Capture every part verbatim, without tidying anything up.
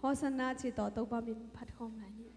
Hosanna ci tawh Topa min phat khawm lai ni.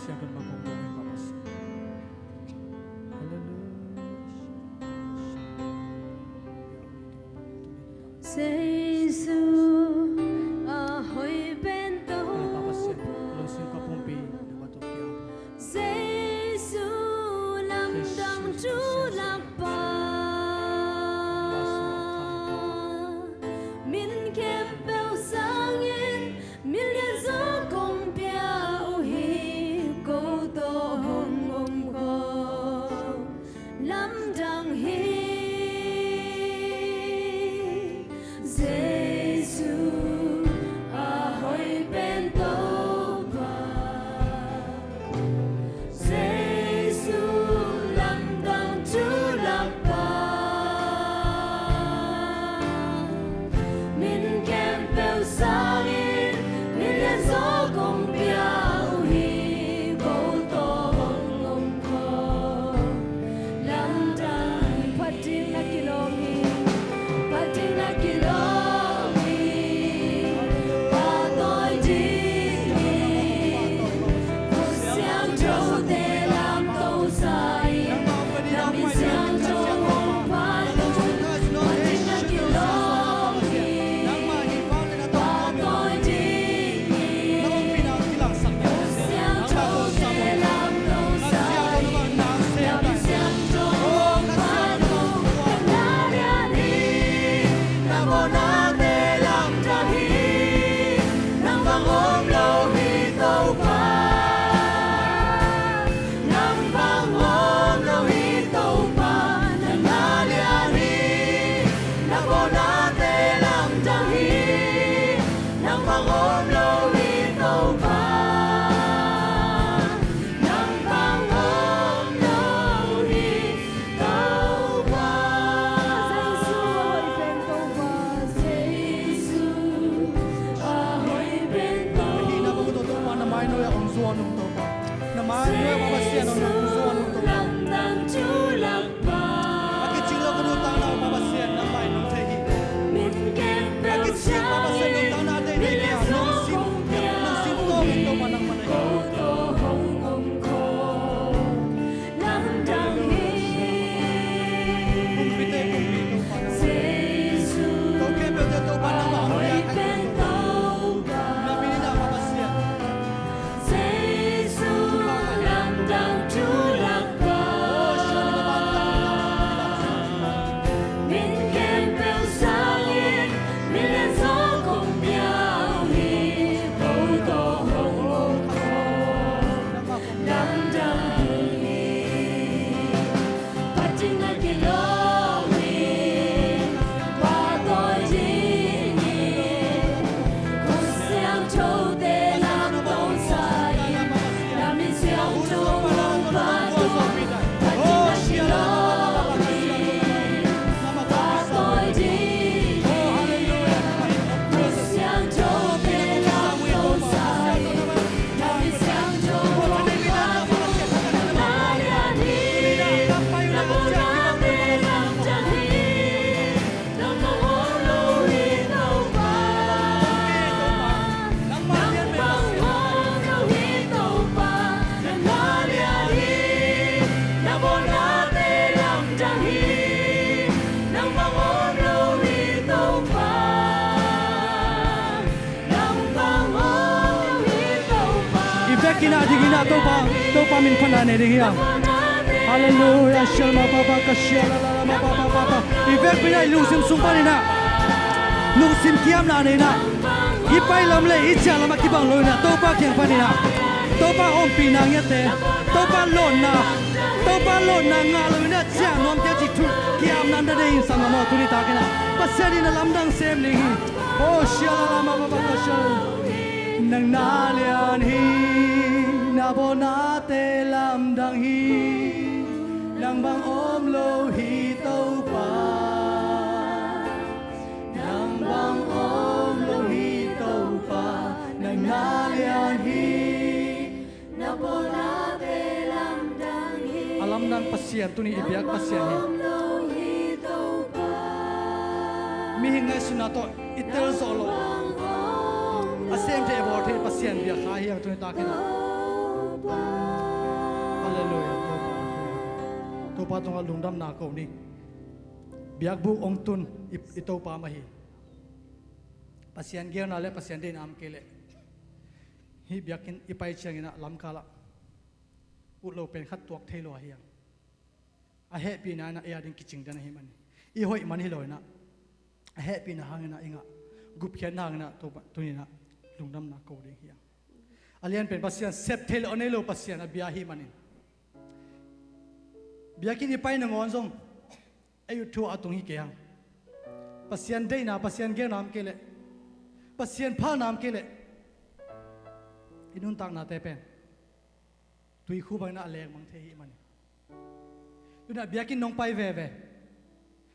Siangtho in makawn kong ing, Pa Pasian. Halleluia. Jesu a hoih pen Topa. Jesu lamdang thu lakpa, min khempeuh sangin min lianzaw kong pia uh hi. Ko tawh hong om khawm lamdang hi. Jesu a hoih pen Topa, Jesu lamdang thu lakpa, min khempeuh sangin min lianzaw kong pia uh hi. Ko tawh hong om khawm lamdang hi. Phat ding na kilawm hi. Phat ding na kilawm hi. Pahtawi dingin Khutsiangthote lamto sa in, na min siangtho hong phat un. Phat ding na kilawm hi. Pahtawi dingin Khutsiangthote lamto sa in, na min siangtho hong phat un. Nang na lian hi. Nang mawhnate lamdang hi. Nang bang om lo hi Topa. Nang bang om lo hi Topa. Nang na lian hi. Nang mawhnate lamdang hi. Nang bang om lo hi Topa. Nang bang om lo hi Topa. Jesu a hoih pen Topa, Jesu a hoih pen Topa. Hihna bang tawh Topa, na mai nuai-ah hong zuan ung Topa. Na mai nuai-ah Pa Pasian hong zuan ung Topa. Lamdang thu lakpa. A kicing lo ka nuntakna uh Pa Pasian, nangmah in hong thei hi. A kicing Pa Pasian nuntakna a deih thei kei a, nong sim, nong sim tawm in Topa nangmah na hi. Ko tawh hong om khawm lamdang hi. Pumpi te, pumpi Topa nangmah. Jesu, to khempeuhte Topa nangmah hong piak pen Topa. Na min in ah Pa Pasian. Jesu lamdang thu lakpa. Min khempeuh sangin min lianzaw kong pia uh hi. Ko tawh hong om khawm lamdang hi. Phat ding na kilawm hi. Pahtawi dingin Khutsiangthote lamto sa in, na min siangtho hong phat un. Phat ding na kilawm hi. Pahtawi dingin Khutsiangthote lamto sa in, na min siangtho hong phat un. Nang na lian hi. Nang mawhnate lamdang hi. Nang bang om lo hi Topa. Nang bang om lo hi Topa. Nang na lian hi. Nang mawhnate lamdang hi. Nang bang om lo hi Topa. I vekin ah, a dingin ah Topa, Topa min phatna nei ding hi hang. Halleluia. Shalom, Papa, ka shalom, Papa, Papa. I vekpi in ah, i lungsim sung panin ah, lungsim kiamna nei in ah, i pai lam le i ciah lam a kibang lo in ah, Topa kiang panin ah, Topa ompihna ngiatte, Topa lawnna, Topa lawnna ngah lo in ah ciah nuamte cih thu kiamna na nei in sang a maw, tuni takin ah Pasian in a lamdang sem ding hi. Oh, shalom, Papa, ka shalom. Nang na lian hi, na mawhnate lamdang hi. Nang bang om lo hi Topa. Nang bang om lo hi Topa. Nang na lian hi, na mawhnate lamdang hi. A lamdang Pasian, tuni i biak Pasian hi. Nang bang om lo hi Topa. Mihing ngaihsutna tawh i tel zawh loh, a sem thei, a bawl thei Pasian biak kha hi hang, tuni takin ah. Halleluiah, Topa. Topa tungah lungdamna ko ni. Biakbuk hong tun i, i Topa mah hi. Pasian geelna le Pasian deihna om kei leh hih biakinn i pai ciangin ah lamkal ah utlo pen khat tuak thei lo a hiang. A hehpihna in ah ei a ding kicing den ahih manin i hoih man hi lo in ah, a hehpihna hangin ah i ngah gupkhiatna hangin ah Topa tuni in ah lungdamna ko ding hiang. A lianpen Pasian sep theih loh a nei lo Pasian a bia ahih manin biakinn i pai nangawn zong ei uh thu a tung hi kei hang. Pasian deihna, Pasian geelna om kei leh, Pasian phalna om kei leh i nuntaknate pen tuikhu bangin ah a lengmang thei ahih manin. Tuni-ah biakinn nong pai veve,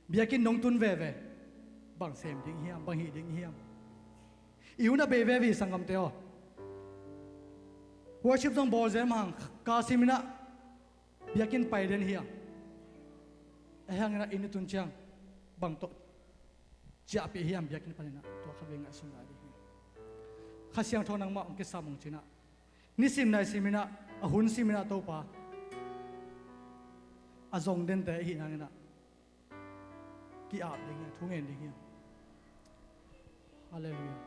biakinn nong tun veve, bang sem ding hiam, bang hih ding hiam? I hun a bei veve hi sanggamte aw. Worship zong bawl zel mah hang, ka simin ah biakinn pai den hiam? Ahih hangin ah inn i tun ciang bang tawh ciahpih hiam biakinn panin ah, tua khat vei ngaihsun lai ding hi. Kha Siangtho nangmah hong kisam hong ci-in ah, nisim naisim in ah, a hun sim in ah Topa a zong dente i hih nangin ah ki-ap ding hiam, thu ngen ding hiam? Halleluiah.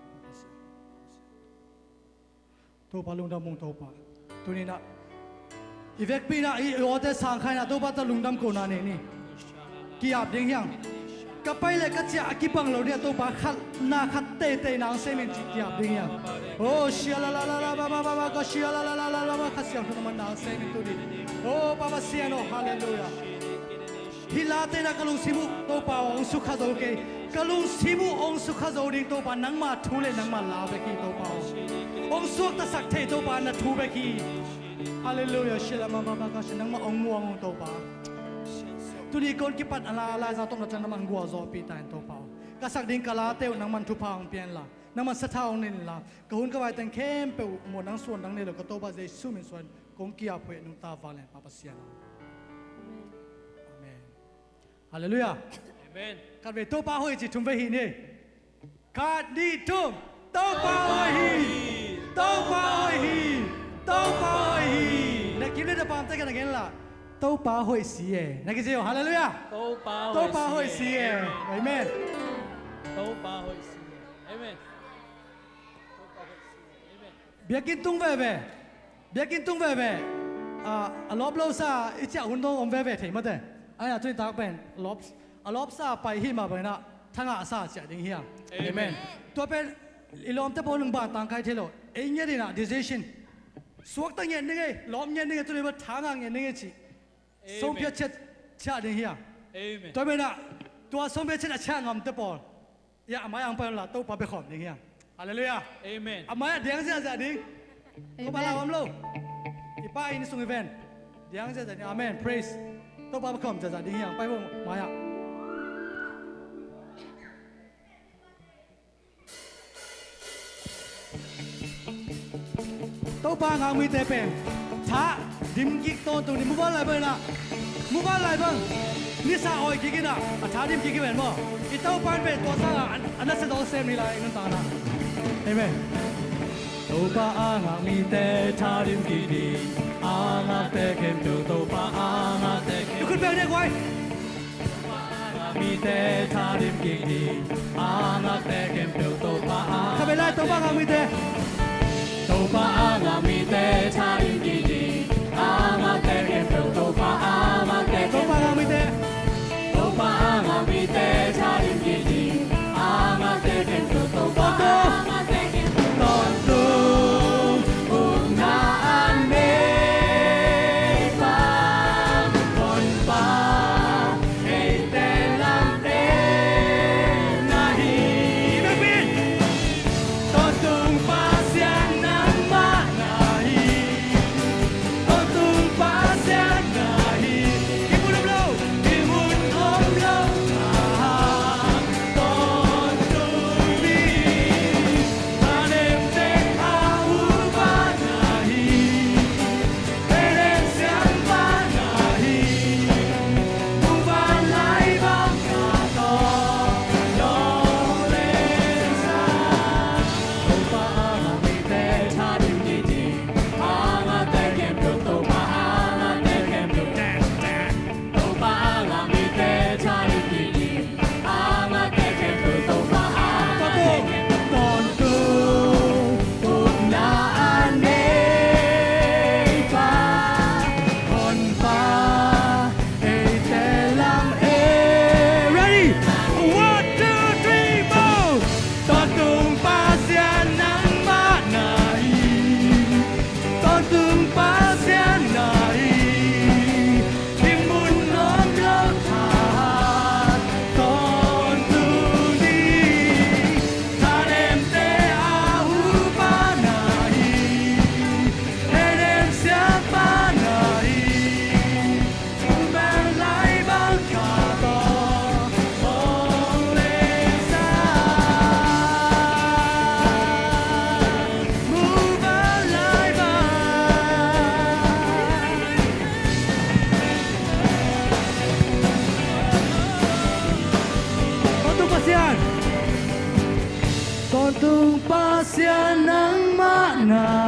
Topa lungdam ung Topa. Tuni in ah i vekpi in ah i awte sang kha in ah Topa tawh lungdam kohna nei ni. Ki-ap ding hiam? Ka pai le ka ciah a kibang lo ding ah Topa, khat na khat teitei nang sem in ci, ki-ap ding hiam? Oh, sia la la la la ba ba ba ba, ka sia la la la la la ba, Kha Siangtho nangmah nang sem in tu ding. Oh, Pa Pasian aw, halleluiah. Hih late in ah ka lungsim uh Topa aw, hong sukha zo kei. Ka lungsim uh hong sukha zo ding Topa, nangma thu le nangma la bek hi Topa aw. Hong suaktasak thei Topa, na thu bek hi. Halleluiah, sia la ma ma ma, ka sia, nangmah hong muang ung Topa. Tuni kon kipan a la, Laizang tawh na ciang nangmah hong gualzawhpih ta in Topa aw. Ka sak ding ka late uh nangmah thupha hong pia in la, nangmah sathau hong nei in la, ka hun ka vai teng khempeuh uh maw nang suan dang nei lo, ka Topa Jesu min suan kong ki-ap uh hi, nungta vanglian Pa Pasian aw. Amen. Halleluiah. Amen. Khat vei Topa hoih ci thum vei hi ni. Khat, nih, thum. Topa hoih hi. Topa hoih hi. Topa hoih hi. Na kim le na paamte kiang na gen la, Topa hoih si e, na kici uh. Halleluiah. Topa hoih si e. Amen. Topa hoih si e. Amen. Biakinn tung veve. Biakinn tung veve. A, a lawp lo sa i ciah hun dong om veve thei mate. Ahi a, tuni tak pen lawp, a lawp sa pai hi mah bangin ah thangah sa ciah ding hiam? Amen. Amen. Tua pen i lawmte pawl nung ban tangkai thei lo. Ei ngiat in ah decision. Suakta ngiat ding ei, lawp ngiat ding ei, tuni pen thangah ngiat ding ei cih. Amen. Songphiat ciat ciah ding hiam? Amen. Tua pen ah tua songphiat ciat a ciah ngamte pawl, ia, a mai-ah hong pai un la, Topa bia khawm ding hiam? Halleluiah. Amen. A mai-ah diang ziahziah ding. Topa lau om lo. I pa inn sung i ven. Diang ziahziah ding. Amen. Praise. Topa bia khawm ziahziah ding hiam? Pai vo mai-ah. Topa ngak mite pen tha dim kik tawntung ni. Muban lai bang in ah, muban lai bang nisa awi kik in ah, a tha dim kik hi ven maw. I Topa in pen tua sangin a, a nasia zawk sem ni lai, i nuntakna. Amen. Topa a ngak mite tha dim kik ding, a ngakte khempeuh Topa a ngakte khempeuh. I khut beng ni guai. Mite tha dim kik ding, a ngakte khempeuh Topa a. Kha bel lai, Topa ngak mite. Topa a ngak mite tha dim kik ding, a ngakte khempeuh Topa a ngakte. Topa ngak mite. Topa a ngak mite tha dim kik ding, a ngakte khempeuh Topa a ngakte khempeuh. Tawntung, ukna a nei pa, Honpa, eite lam en na hi. Tawntung Pasian nangmah na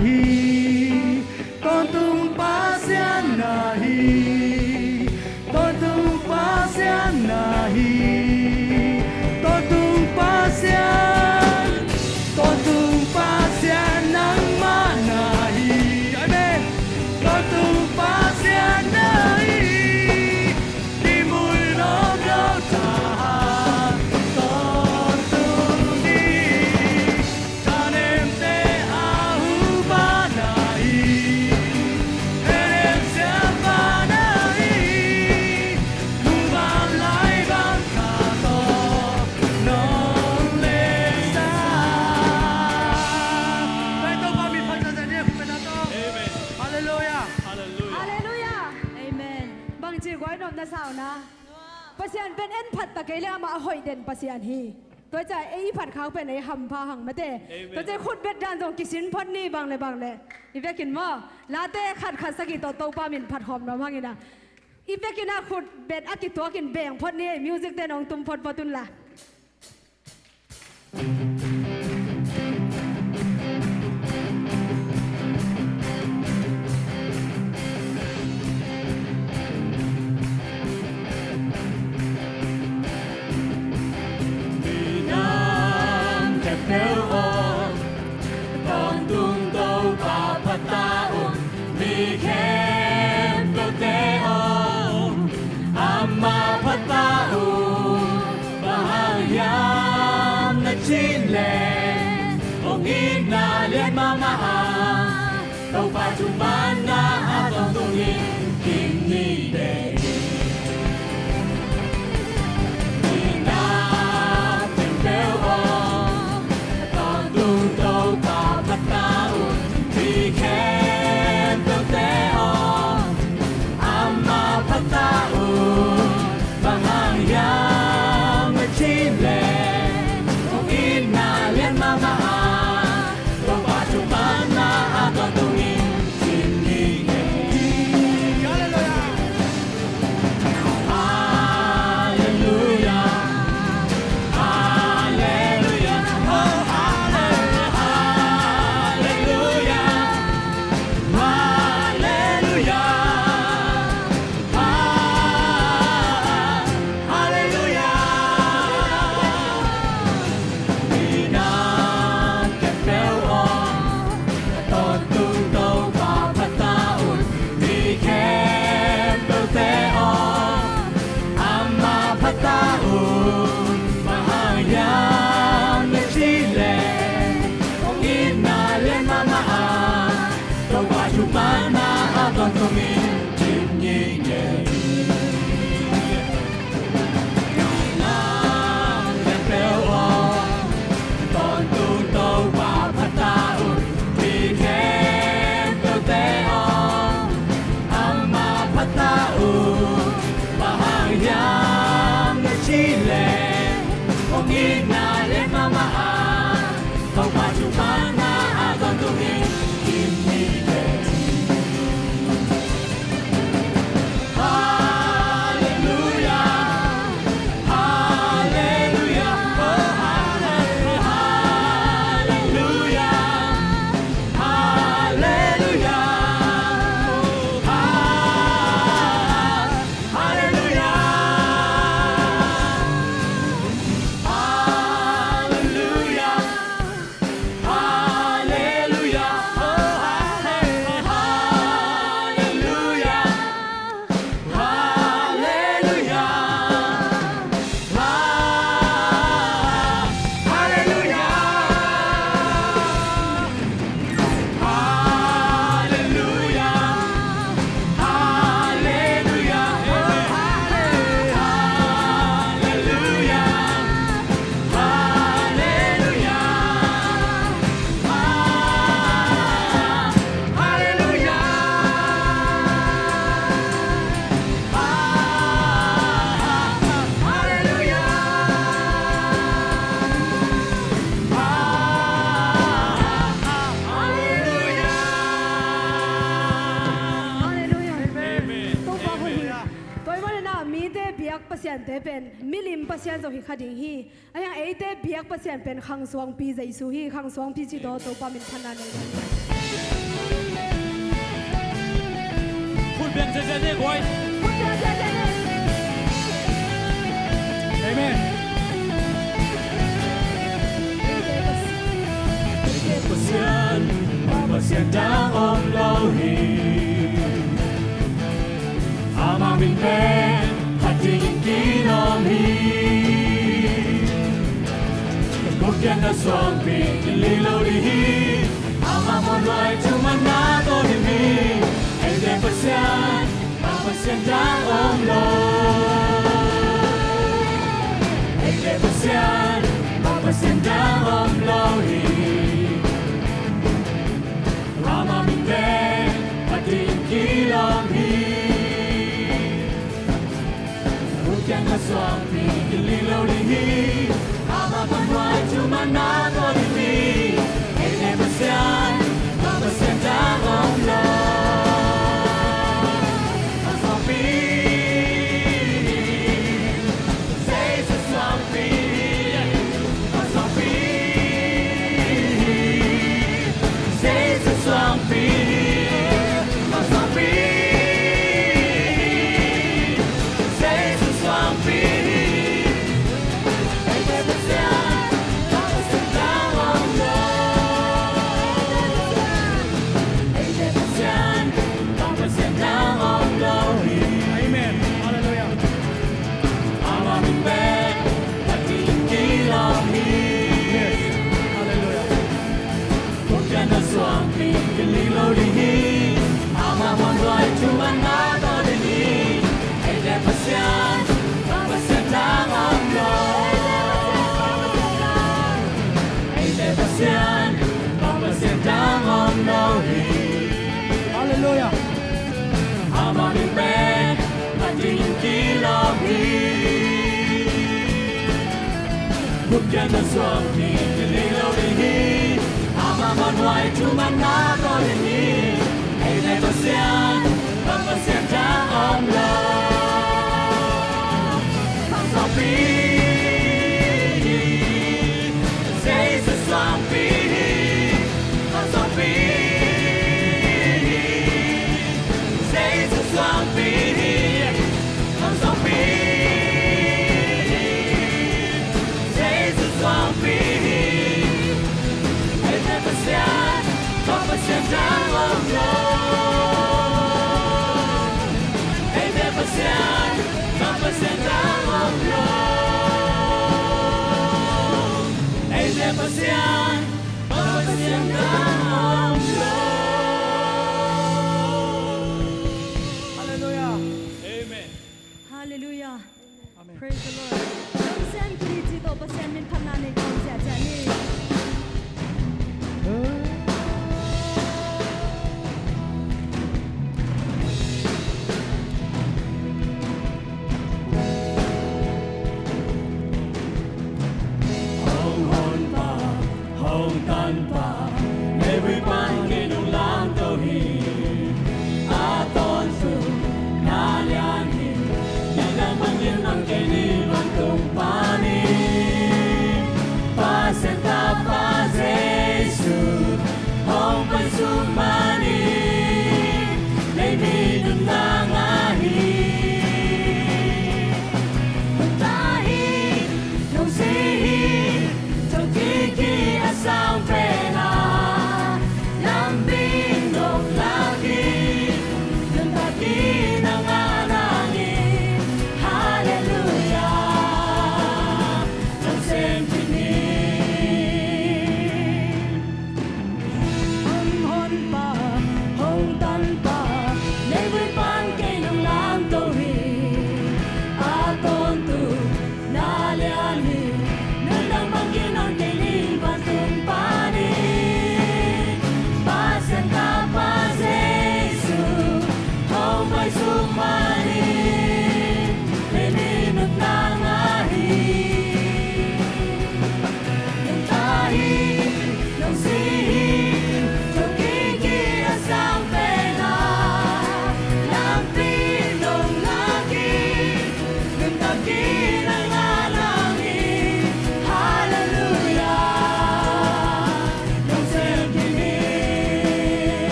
hi, Tawntung Pasian na hi, Tawntung Pasian na hi, Tawntung Pasian, Tawntung Pasian nangmah na hi. Amen. Tawntung Pasian na hi. Tawntung ni, tanemte a hupa na hi, Eden siapa na hi, muban lai bang kha tawh nong lesa. Pai Topa min phat sa sa ni, kum pena tawh. Amen. Halleluia. Halleluia. Halleluia. Amen. Bangci guai nop na sa uh na. Pasian pen en phat ta kei le amah a hoih den Pasian hi. Tua ciang ei phat khak pen ei hampha hang mate. Amen. Tua ciang khutbet dan zong kisin phot ni bang le bang le. I vekin maw. Late khat khat sagih tawh Topa min phat khawm nuam hang ina. I vekin a khutbet a kituakin beng phot ni ei music te nong tum phot phot un la. Minam khempeuh aw, tawntung Topa phat ta un, mi khempeuhte aw, amah phat ta un. Bang hang hiam na cih leh, hong itna lian mahmah a, Topa thupha na a tawntungin kim ni dei. Minam khempeuh aw, tawntung Topa phat ta un, mi khempeuhte aw, amah phat ta un. Bang hang hiam na cih leh, hong itna lian mahmah a, Topa thupha na a tawntungin kim ni dei. Halleluia. Halleluia. Halleluia. Oh, halleluia. Halleluia. Halleluia. Minam khempeuh aw, tawntung Topa phat ta un, mi khempeuhte aw, amah phat ta un. Bang hang hiam na cih leh, hong itna lian mahmah a, Topa thupha na a tawntungin kim ni dei. Minam khempeuh aw, tawntung Topa phat ta un, mi khempeuhte aw, amah phat ta un. Bang hang hiam na cih leh, hong itna lian mahmah a, Topa thupha na a tawntungin kim ni dei. Halleluia. Halleluia. Oh, halleluia. Halleluia. Halleluia. Halleluia. Halleluia. Oh, halle-, halleluia. Halleluia. Ha-, halleluia. Halleluia. Halleluia. Halleluia. Halleluia. Halleluia. Halleluia. Halleluia. Halleluia. Amen. Topa hong hi. Tua ahih manin ah mite biak pasiante pen milim pasian zong hi kha ding hi. Ahi hang eite biak Pasian pen khang suangpi Jesu hi, khang suangpi cih tawh Topa min phatna nei. lo hi. Ama min pen a dingin kilawm hi. Gupkhiatna suangpi kililh lo ding hi. Ama muanhuai thumanna bawl ding hi. Eite Pasian, Pasian dang om lo. Eite Pasian, Pasian dang om lo hi. Ama min pen a dingin kilawm hi. Gupkhiatna suangpi kililh lo ding hi. Ama muanhuai thumanna bawl ding hi. Eite Pasian, Pasian dang om lo. Pasian pi, Jesu suangpi, Pasian pi, Jesu suangpi, Pasian pi, Jesu suangpi. Amen. Hallelujah. Yes. Hallelujah. Gupkhiatna suangpi kililh lo ding hi. Ama muanhuai thumanna bawl ding hi. Eite Pasian, Pasian dang om lo. Eite Pasian, Pasian dang om lo hi. Hallelujah. Ama min pen a dingin kilawm hi. Gupkhiatna suangpi kililh lo ding hi. Ama muanhuai thumanna bawl ding hi. Eite Pasian, Pasian dang om lo. Pasian pi, Jesu suangpi, Pasian pi, Jesu suangpi, Pasian pi, Jesu suangpi. Eite Pasian, Pasian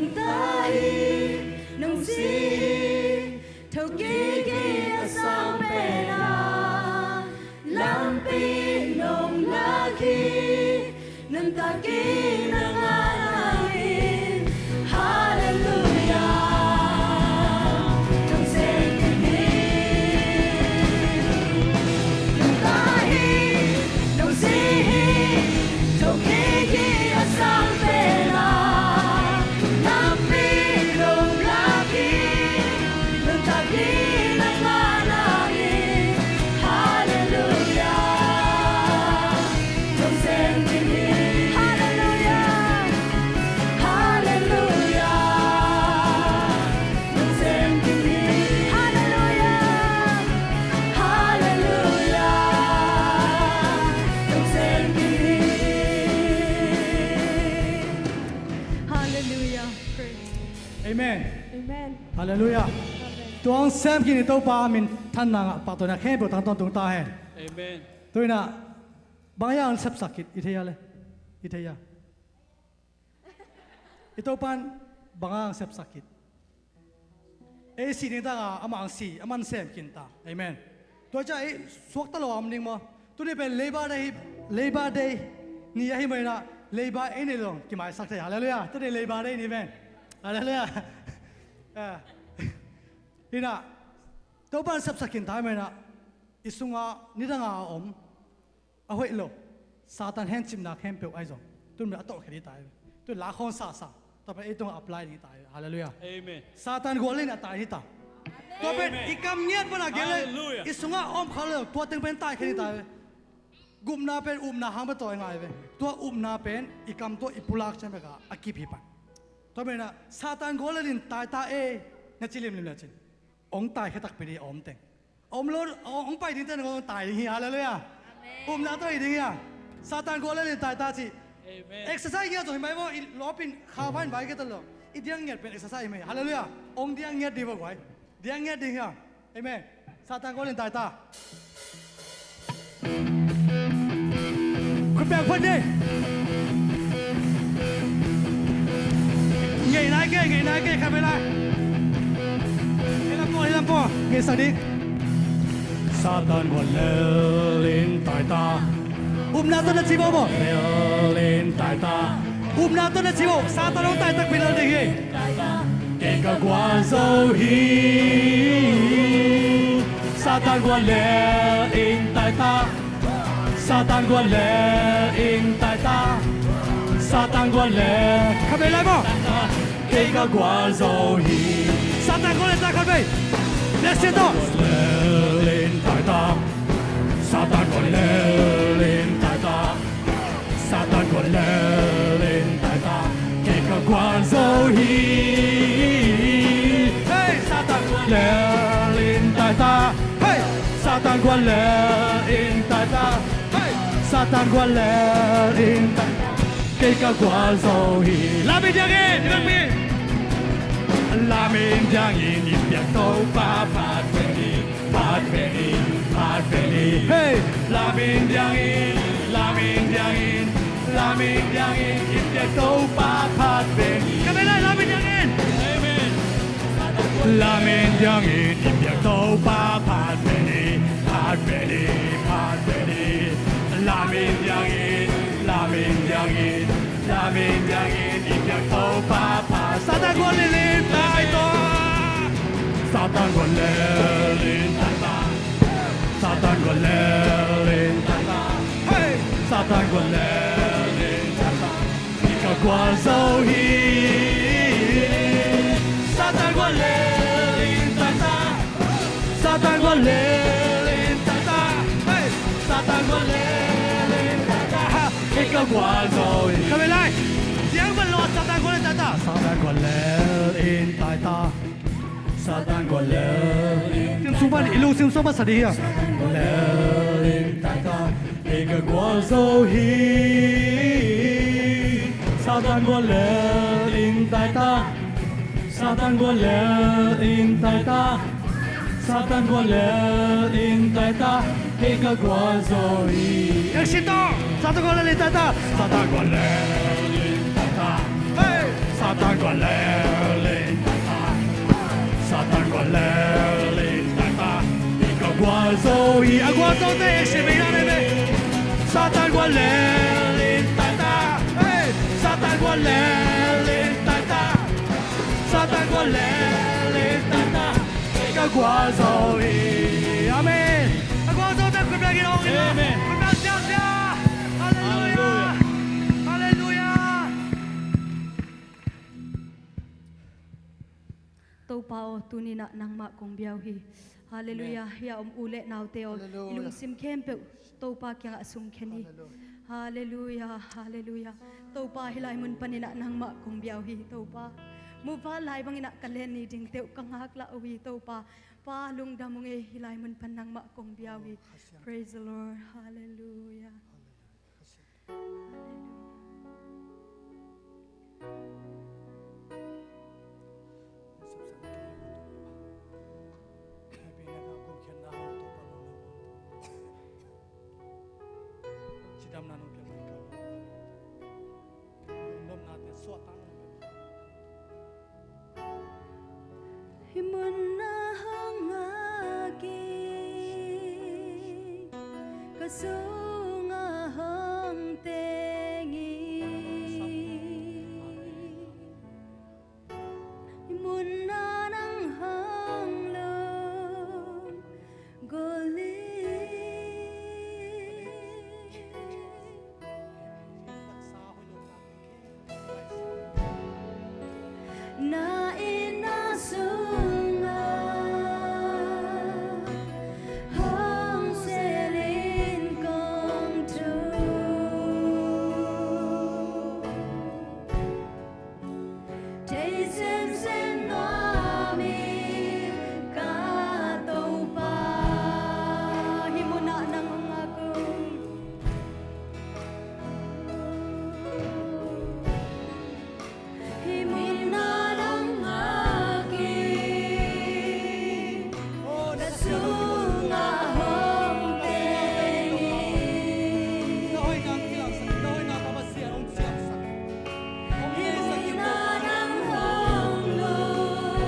Nong ta hi, nong si hi, thokik hi a sang pen a, lampi nong lak hi, nuntak in a ngah nangin. Halleluiah. Nong sem kim hi. Nong ta hi, nong si hi, thokik hi a sang pen a, lampi nong lak hi, nuntak in a ngah nangin. Halleluiah. Nong sem kim hi. Halleluiah. Halleluiah. Nong sem kim hi. Halleluiah. Halleluiah. Nong sem kim hi. Halleluiah. Praise. Amen. Amen. Halleluiah. Amen. Tua hong sem kim i Topa minthanna ngah pahtawinak khempeuh tang tawntung ta hen. Amen. Tua hi-in ah, bang hang sepsak khit i thei a le? I thei a? I Topa in bang hang sepsak khit? Ei sih ding tak a amah hong si, amah hong sem kim ta. Amen. Tua ciang ei suakta lo a om ding maw? Tuni pen Labour Day hi, Labour Day ni ahi manin ah, Labour ei neih lo zong kimaisak thei. Halleluiah. Tuni Labour Day ni pen. Halleluiah. Eh. Hi-in ah, Topa in sepsak kim ta hi manin ah, i sungah nidang a om, a hoih lo, Satan hencipna khempeuh ahi zong, tun bel a tawlkhiat hi ta hi. Tun la khawng sasa, tua pen ei tungah apply ding hi ta hi. Halleluiah. Amen. Satan guallelhna tai hi ta. Tua pen, amen, i kam ngiat pan a gen leng, halleluiah, i sungah a om kha lo, tua teng pen taikhiat hi ta hi. Gupna pen upna hang pen tua i ngai ve. Tua upna pen i kam tawh i pulak ciang bek a, a kip hi pan. Tua pen ah, Satan guallelh in tai ta e, na ci limlim le cin, hong taikhia takpi ding a om teng. Om lo, hong pai ding teng hong tai ding hi. Halleluiah. Amen. Upna tawh hi ding hi a. Satan guallelh in tai ta ci. Amen. Exercise ngiat zong hi mai maw, i lawpin kha vai in vai kei ta lo. I diang ngiat pen exercise hi mai. Halleluiah. Hong diang ngiat ding va guai. Diang ngiat ding hi a. Amen. Satan guallelh in tai ta. Khut beng phot ni. Ngeina kei, ngeina kei, kha bel lai. Hei lam pua, hei lam pua. Ngeisak ding. Satan guallelh in tai ta. Upna tawh na ci bo bo. Guallelh in tai ta. Upna tawh na ci bo. Satan hong tai takpi lel ding hi. Kei ka gualzo hi. Satan guallelh in tai ta. Satan guallelh in tai ta. Satan guallelh. Kha bei lai maw? Kei ka gualzo hi. Satan guallelh tai kha bei. Let's sit down. Guallelh in tai ta. Satan guallelh in tai ta. Satan guallelh in tai ta. Kei ka gualzo hi. Hey! Satan guallelh in tai ta. Hey! Satan guallelh in tai ta. Hey! Satan guallelh in tai ta. Kei ka gualzo hi. Lam in diang in, i vekpi. Lam in diang in, i biak Topa phat ve ni. Phat ve ni, phat ve ni. Hey! Lam in diang in, lam in diang in, lam in diang in, i biak Topa phat ve ni. Kha bei lai, lam in diang in. Amen. Lam in diang in, i biak Topa phat ve ni, phat ve ni, phat ve ni. Lam in diang in, lam in diang in, lam in diang in, i biak Topa phat. Satan guallelh in tai ta. Satan guallelh in tai ta. Satan guallelh in tai ta. Hey! Satan guallelh in tai ta. Kei ka gualzo hi. Satan guallelh in tai ta. Satan guallelh in tai ta. Hey! Satan guallelh in tai ta. Kei ka gualzo hi. Kha bei lai. Diang ban lo, Satan guallelh in tai ta. Satan guallelh in tai ta. Satan guallelh in tai ta. Sim sung pan, i lungsim sung pan sa ding hi a. Satan guallelh in tai ta. Kei ka gualzo hi. Satan guallelh in tai ta. Satan guallelh in tai ta. Satan guallelh in tai ta. Kei ka gualzo hi. Exit to. Satan guallelh in tai ta. Satan guallelh in tai ta. Hey! Satan gual lel in tata, Satan gual lel in tata, i ka gualzo hi. A gualzo te si mei na ne me. Satan gual lel in tata, hey, Satan gual lel in tata, Satan gual lel in tata, i ka gualzo hi. Amen. A gualzo te khut beng in hong in. Amen. Khut beng siasia. Halleluia. Halleluia. Halleluia. Topa aw, tuni-in ah nangmah kong bia uh hi. Halleluia. Amen. Hih a om u le naute aw, i lungsim khempeuh Topa kiangah sungkhia ni. Halleluia. Halleluia. Halleluia. Topa, hih lai mun panin ah nangmah kong bia uh hi, Topa. Muhval lai bangin ah ka len ni dingte uh ka ngaklah uh hi, Topa. Pa, lungdam ung ei, hih lai mun pan nangmah kong bia uh hi. Praise the Lord. Halleluia. Hih mun ah hong ngak in, ka sungah hong teng in. Hih mun ah nang hong lunggulh in. Na inn ah sungah hong sel in kong thu. Thei semsem nuam ing ka Topa. Hih mun ah nang hong ngak ung. Hih mun ah nang ngak in, ka sungah hong teng in. Hih mun ah nang hong lunggulh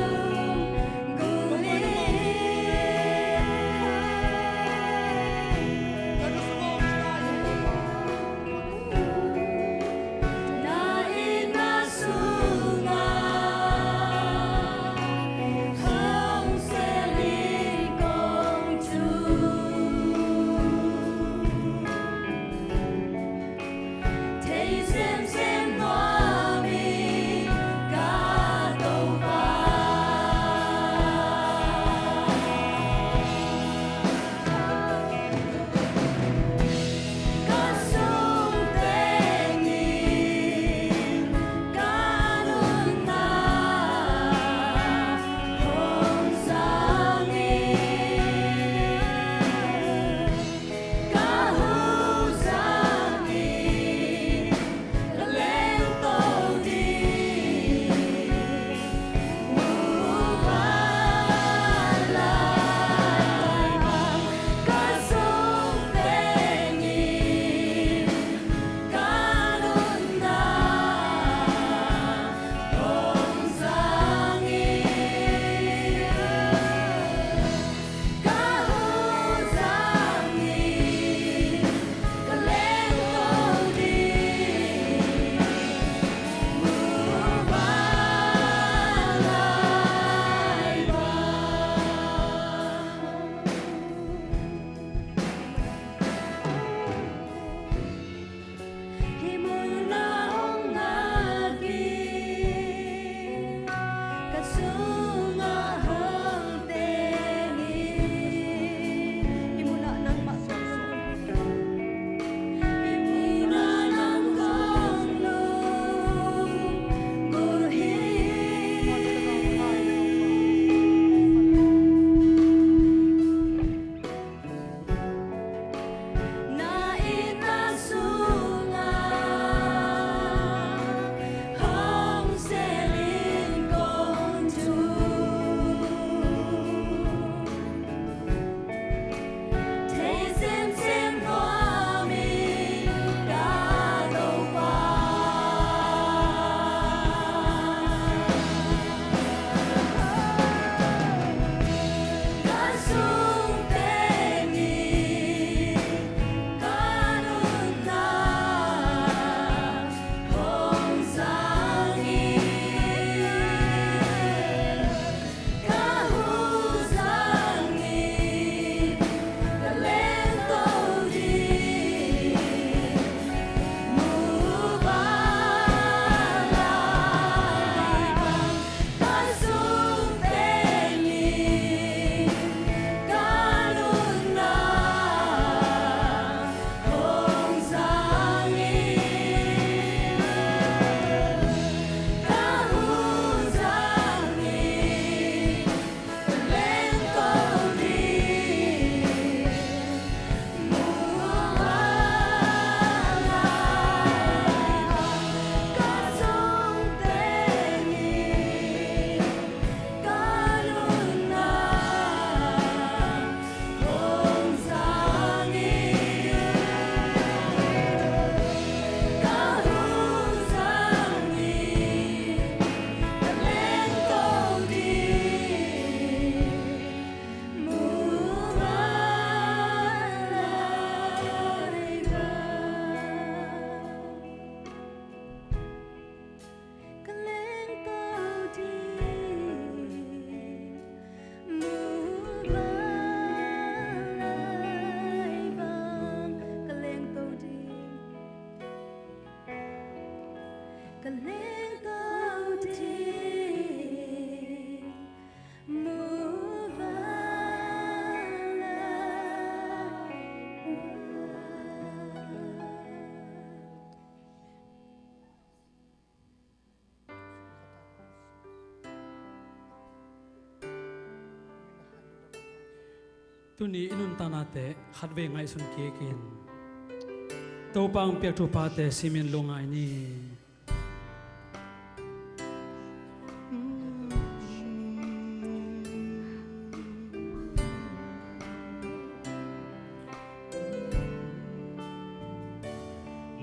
Tuni i nuntaknate khatvei ngaihsun kikin Topa hong piak thuphate simin lungngai ni.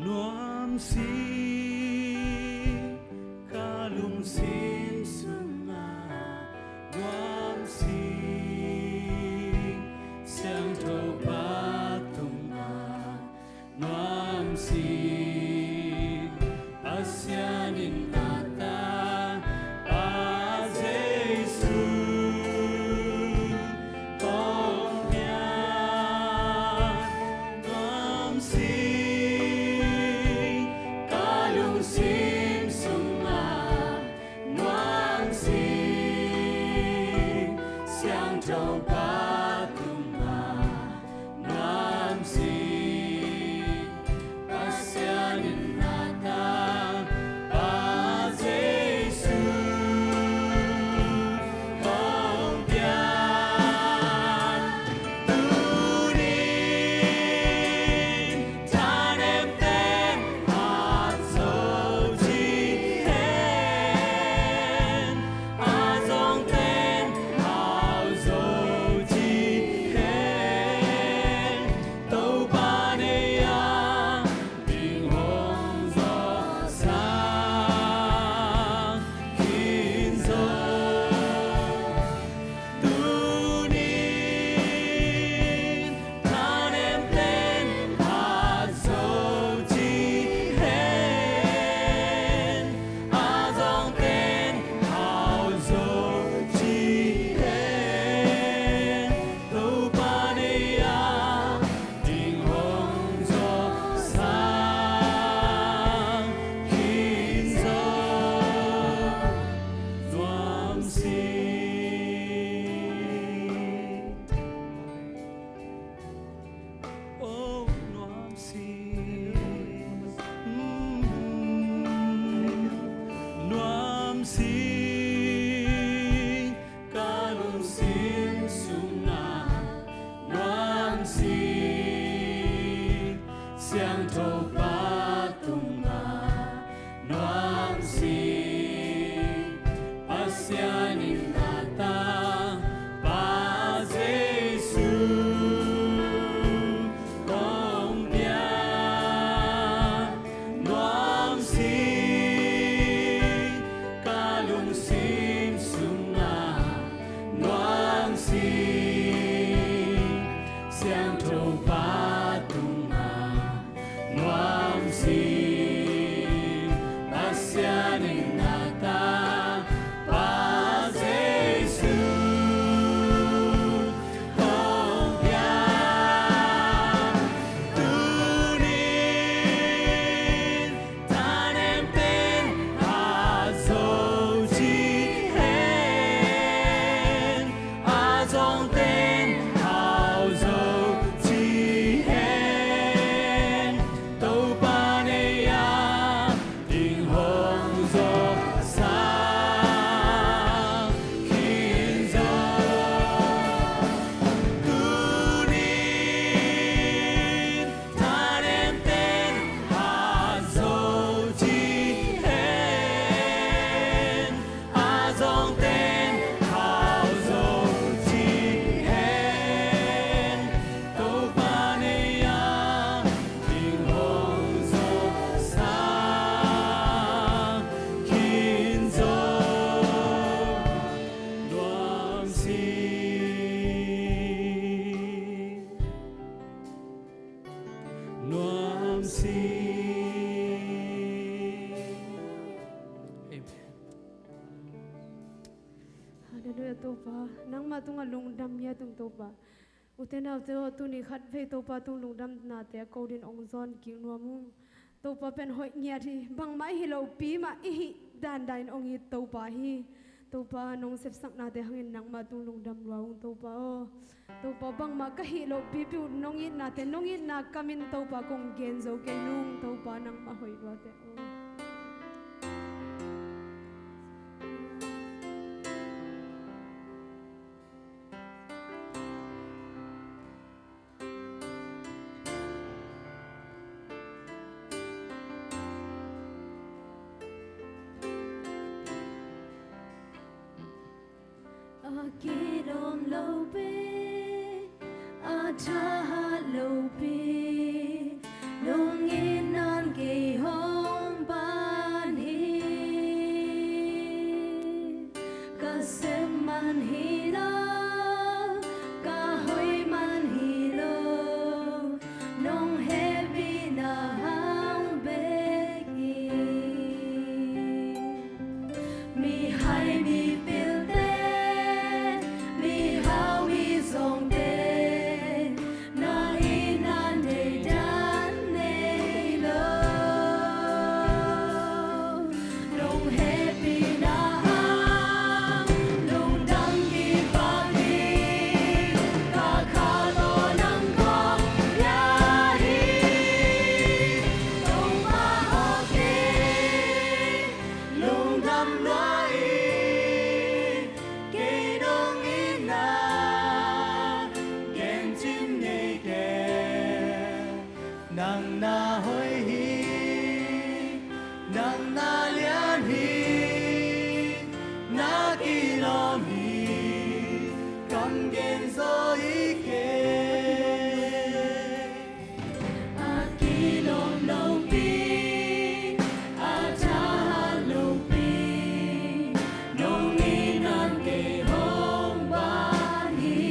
Nuamsi ka lungsim sungah, nuamsi siangtho pa tungah, nuamsi Pasian in na tapa Jesu kong piak. Nuamsi ka lungsim sungah, nuamsi siangtho pa tungah, nuamsi Pasian in na tapa Jesu kong piak. Tuni in thanemten hau zo ci hen, a zongten hau zo ci hen. Topa nei a ding hong zawh sang khin zaw. Tuni in thanemten hau zo ci hen, a zongten hau zo ci hen. Topa nei a ding hong zawh sang khin zaw. Nuamsi, oh nuamsi, mm, nuamsi ka lungsim sungah, nuamsi siangtho pa tungah, nuamsi Pasian in na tapa Jesu kong piak. Nuamsi ka lungsim sungah, nuamsi siangtho pa tungah, nuamsi Pasian in na tapa Jesu kong piak. Tuni in thanemten hau zo ci hen, a zongten hau zo ci hen. Topa nei a ding hong zawh sang khin zaw. Tuni in thanemten hau zo ci hen, a zongten hau zo ci hen. Topa nei a ding hong zawh sang khin zaw. Nuamsi, nuamsi. Amen. Halleluiah, Topa. Nangmah tungah lungdam hi a tung, Topa. Ute naute aw, tuni khatvei Topa tung lungdamnate a ko dingin hong zawn kik nuam ung. Topa pen hoih ngiat hi, bangmah i hih lopi mah i hih dandan in hong it Topa hi. Topa nong sepsaknate hangin nangmah tung lungdam lua ung Topa aw. Topa bangmah ka hih lopipi uh nong itnate, nong itna kamin Topa kong gen zo kei nung Topa nangmah hoih luate aw. A kilawm lopi, a thahat lopi, nong it nang kei hong pan hi. Ka sem man hi lo, ka hoih man hi lo, nong hehpihna hang bek hi. Mihai mipilte, mihau mizawngte, na itna deihdan nei lo. Nong hehpihna hang lungdam kipak hi. Ka kha tawh nang kong bia hi. Topa aw, kei lungdam lua ing. Kei nong itna gen cim ngei kei. Nang na hoih hi, nang na lian hi, na kilawm hi, kam gen zaw hi kei. A kilawm lopi, a thahat lopi, nong it nang kei hong pan hi.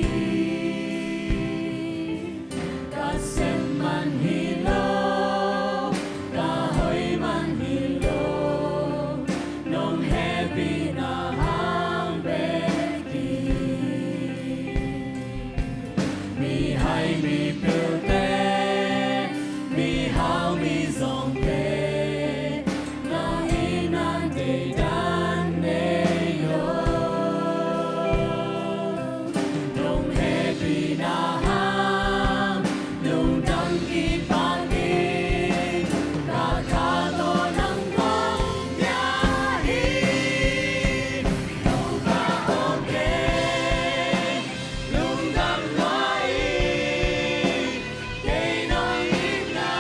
Ka sem man hi lo, ka hoih man hi lo, nong hehpihna hang bek hi. Mihai mipilte, mihau mizawngte, na itna deihdan nei lo. Nong hehpihna hang lungdam kipak ing. Ka kha tawh nang kong bia hi. Topa aw, kei lungdam lua ing. Kei nong itna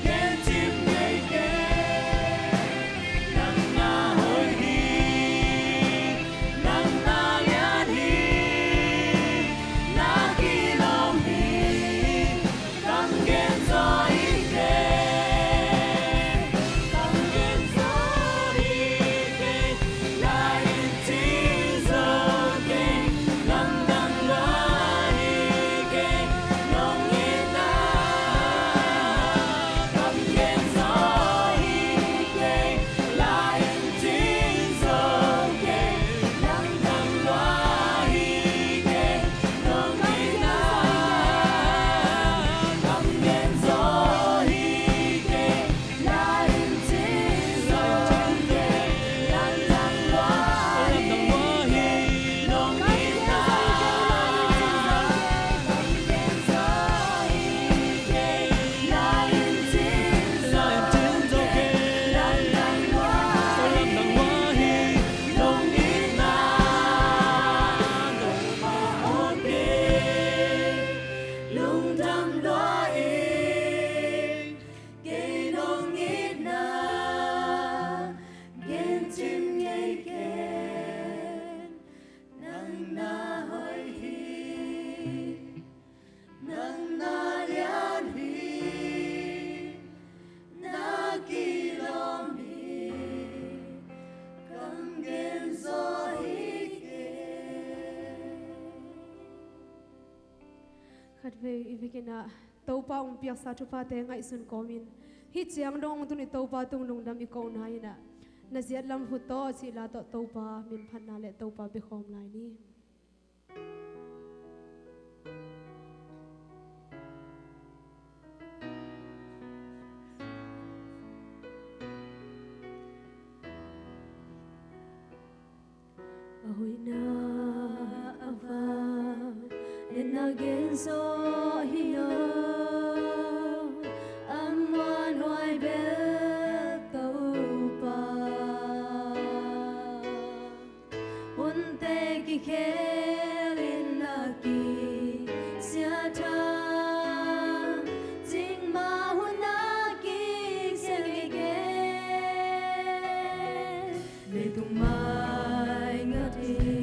gen cim ngei kei. Nang na hoih hi, nang na lian hi, na kilawm hi, kam gen zaw hi kei, kam gen zaw hi kei. Lai in cin zaw kei, lamdang lua hi kei, nong itna kam gen zaw hi kei. Lai in cin zaw kei, lamdang lua hi kei, nong itna kam gen zaw hi kei. Lungdam lua ing. Kei nong itna gen cim ngei kei. Nang na hoih hi, nang na lian hi, na kilawm hi, kam gen zaw hi kei. Khatvei i vekin ah Topa hong piaksa thuphate ngaihsun kawmin hih ciang dong hong tun i Topa tung lungdam i kohna in ah, Na Ziat Lam Hut Tawh cih la tawh Topa minphatna le Topa biakhawm lai ni. A hoihna a vang, na gen zaw hi lo, a muanhuai bel Topa. Hunte kikhel in na kisia thang, cikmah hun na kisia ngei kei. Leitung mai ngat hi.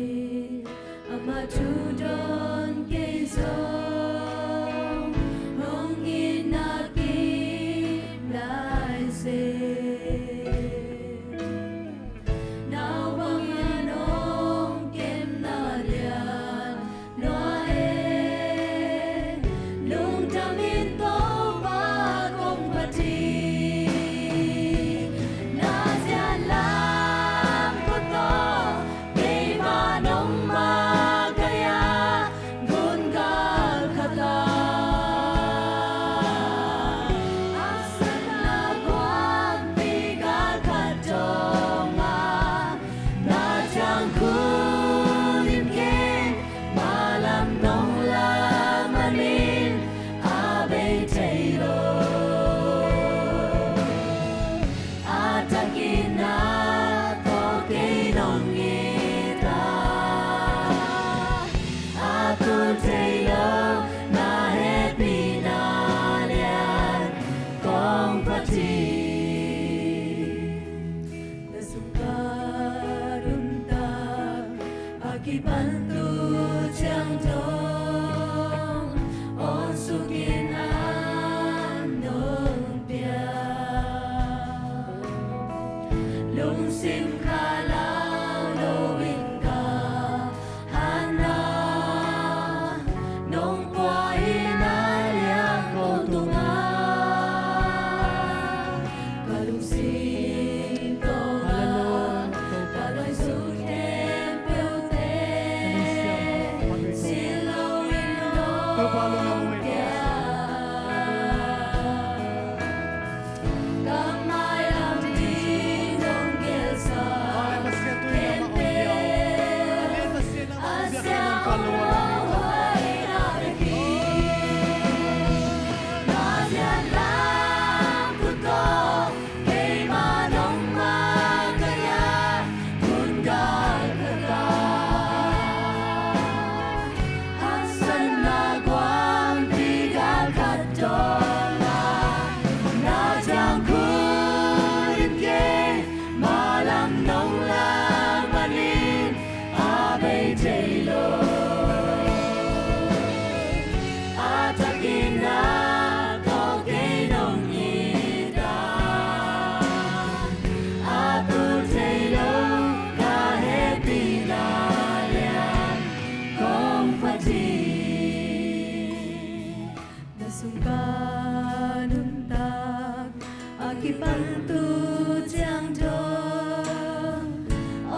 Pan tu ciang dong, on sukin an nong pia. Lungsim khalau lo in ka hana, nong pua in a liang ko tunga. Ka lungsim tawh ka, ka ngaihsut khempeuhte, sin lo in nong pia. Ka mailam ding nong gelsa khempeuh, a sia om lo hoih na bek hi. Na ziat lam khut tawh keimah nong makaih a, gun gal khat ah haksatna guampi gal khat dong a, na ciang khut in keimah lam nong lak manin a bei thei lo. A takin a tawh kei nong it a, a tul thei lo ka hehpihna lian kong phat hi. Na sung ka nuntak a kipan tu ciang dong,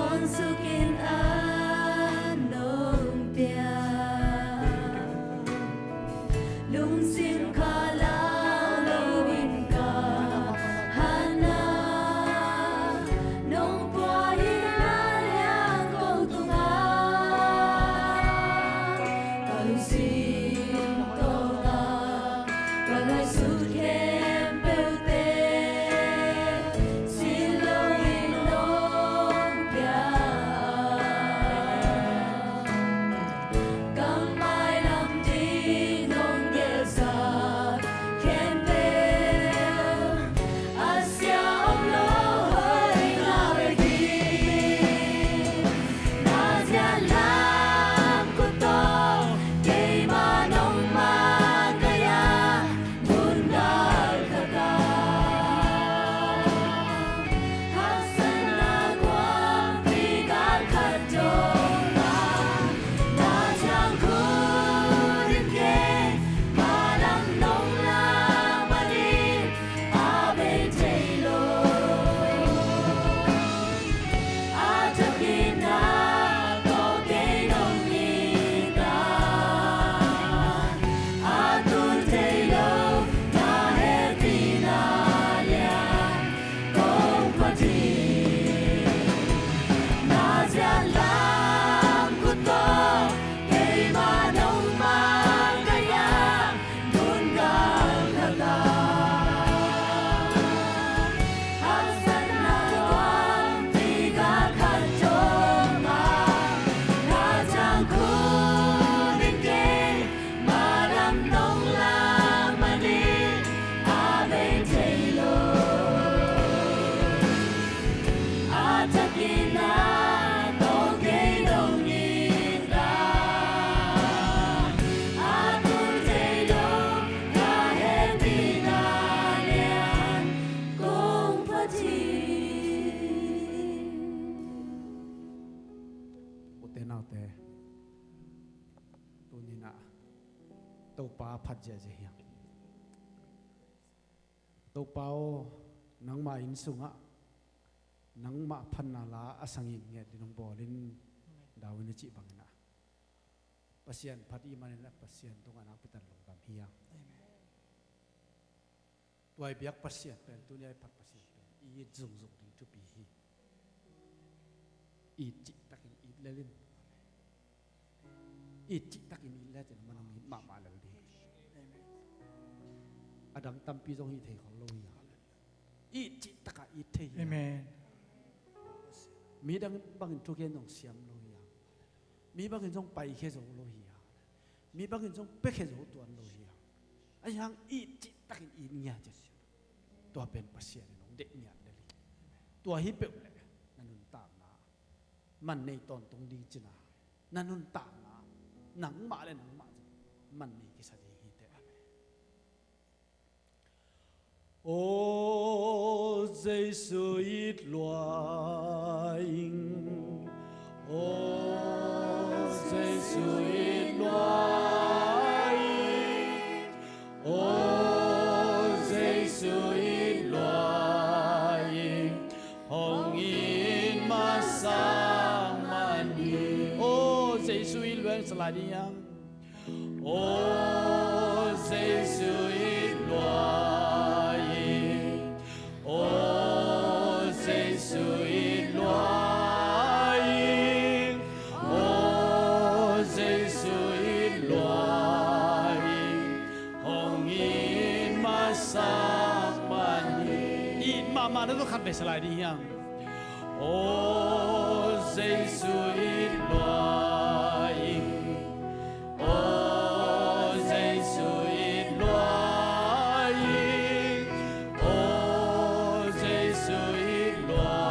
on sukin an nong pia. Lungsim khalau lo in ka hana, nong pua in a liang ko tunga. Ka lungsim tawh ka, ka ngaihsut khempeuhte, sin lo in nong pia. Ka mailam ding nong gelsa khempeuh, a sia om lo hoih na bek hi. Na ziat lam khut tawh keimah nong makaih a, gun gal khat ah haksatna guampi gal khat dong a, na ciang khut in keimah lam nong lak manin a bei thei lo. A takin a tawh kei nong it a, a tul thei lo ka hehpihna lian kong phat hi. Na ziat lam khut tawh keimah nong makaih a, gun gal khat ah haksatna guampi gal khat dong a, na ciang khut in keimah lam nong lak manin a bei thei lo. A takin a tawh kei nong it a, a tul thei lo ka hehpihna lian kong phat hi. Ute naute, tuni-in ah Topa phat ziahziah hi hang. Topa aw, nangmah inn sungah nangmah phatna la a sangin nget ding hong bawl in, David in a cih bangin ah, Pasian phat i hih manin ah Pasian tungah nakpi takin lungdam hi hang. Amen. Tua i biak Pasian pen, tuni a i phat Pasian pen i it zungzung ding thupi hi. It cihtakin it lel in. It cihtakin it le cin, amah in hong it mahmah lel ding. Amen. A dang tampi zong hih thei khol lo hi a. It cihtak a it thei hi a. Amen. Mi dang bangin thugen zong siam lo hi a. Mi bangin zong paikhia zo lo hi a. Mi bangin zong piakhia zo tuan lo hi a. Ahi hang it cihtakin it ngiat cin. Tua pen Pasian in hong deih ngiat lel hi. Tua hi peuh leh na nuntakna man nei tawntung ding cin a, Na nuntakna nangmah le nangmah zong man nei kisa ding hi teh. Amen. Aw Jesu it lua ing. Aw Jesu it lua ing. Aw Jesu it lua ing. Hong it masa man hi. Aw Jesu it lua ing, sa lai ding hiam? Aw Jesu it lua ing. Aw Jesu it lua ing. Aw Jesu it lua ing. Hong it masa man hi. It mahmah na tawh khat vei sa lai ding hiam? Aw Jesu it lua ing. Aw Jesu it lua ing. Aw Jesu it lua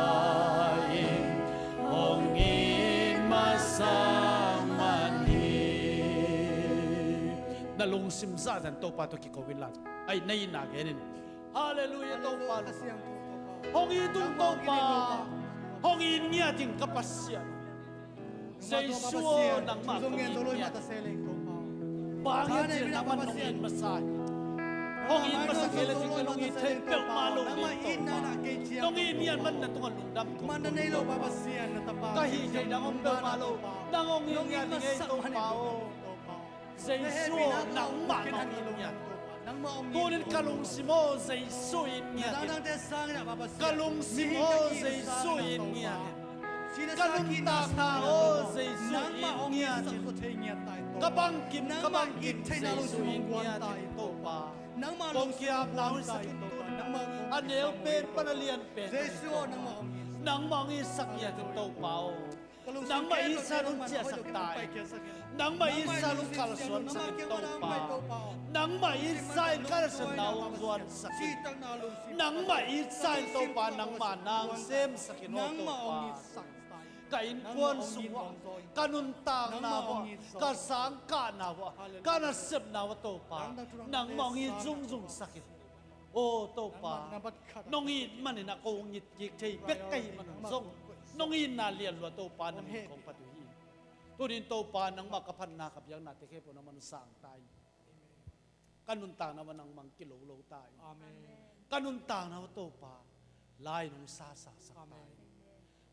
ing. Hong it masa man hi. Na lungsim zahzah in Topa tawh kiko inla, ai, na itna gen in. Halleluiah Topa. Hong it ung Topa. Hong it ngiat ing ka Pasian. Jesu aw, nangmah kong it ngiat. Bang hang hiam cih leh nangmah nong it masa hi. Hong it masa kei leh cih leh nong it thei peuhmah lo ding Topa. Nong it ngiat man na tungah lungdam kong ko Topa. Ka hih theih dang om peuhmah lo. Nang hong it ngiat ing ei Topa aw. Jesu aw, nangmah nong it ngiat. Tuni-in ka lungsim aw Jesu it ngiat in. Ka lungsim aw Jesu it ngiat in. Ka nuntakna aw Jesu it ngiat in. Ka bangkim, ka bangkim Jesu it ngiat in Topa. Kong kiamna hong hisak in tuni-in. A neu pen pan a lian pen. Nangmah hong itsak ngiat in Topa aw. Nangmah itsa-in hong ciahsak ta in. Nangmah itsa-in hong kalsuansak in Topa. Nangmah itsa-in ka nasepna hong zuansak in. Nangmah itsa-in Topa nangmah na hong semsak in aw Topa. Ka innkuan sung uah, ka nuntakna uah, ka sangkahna uah, ka nasepna uah Topa, nangmah hong it zungzungsak in. Aw Topa, nong it manin ah kong it kik thei bek ka hih manin zong nong itna lianlua Topa na min kong phat uh hi. Tuni-in Topa nangmah ka phatna ka biaknate khempeuh nangmah hong sang ta in. Ka nuntakna uah nangmah hong kilolo ta in. Ka nuntakna uah Topa lai-in hong sasasak ta in.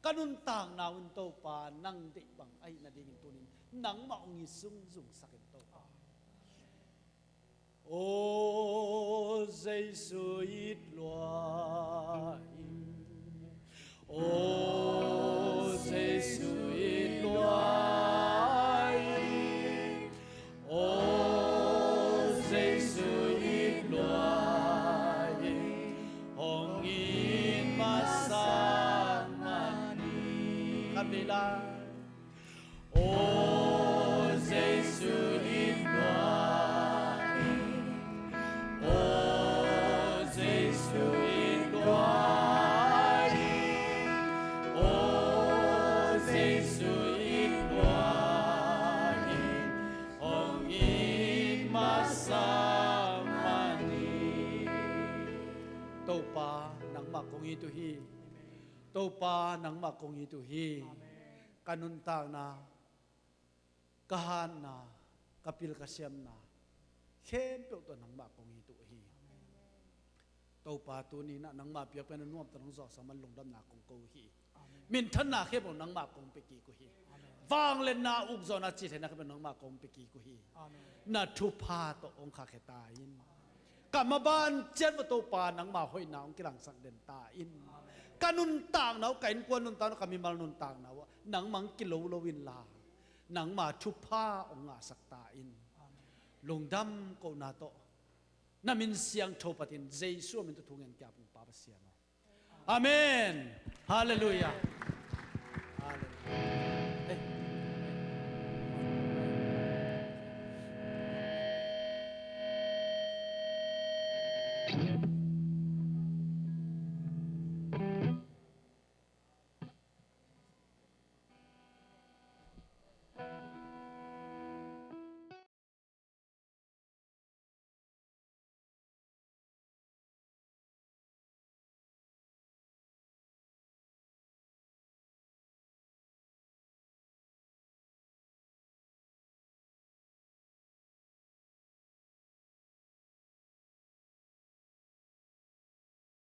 Ka nuntakna uh in Topa nang deih bang ahih nadingin tuni-in nangmah hong it zungzungsak in Topa. Aw Jesu it lua ing. Aw Jesu it lua ing. Aw Jesu it lua ing. Hong it masa man hi. Khat vei lai. Aw Jesu it lua ing. Aw Jesu it lua ing. Aw Jesu it lua ing. Hong it masa man hi. Topa nangmah kong it uh hi. Topa nangmah kong it uh hi. Ka nuntakna, ka hatna, ka pil ka siamna khempeuh tawh nangmah kong it uh hi. Topa tuni-in ah nangmah biakpiakna nuam tawh nong zuaksak man lungdamna kong ko uh hi. Minthanna khempeuh nangmah kong pia kik uh hi. Vangliatna, ukzawhna, cihtheihna khempeuh nangmah kong pia kik uh hi. Na thupha tawh hong khahkhia ta in. Ka maban ciat uah Topa nangmah hoihna hong kilangsak den ta in. Ka nuntakna uh, ka innkuan nuntakna uh, ka mimal nuntakna uh nangmah hong kilolo inla nangmah thupha hong ngahsak ta in. Lungdam kohna tawh na min siangtho phatin Jesu a min tawh thu ngen ka hi ung Pa Pasian aw. Amen. Halleluiah. Halleluiah.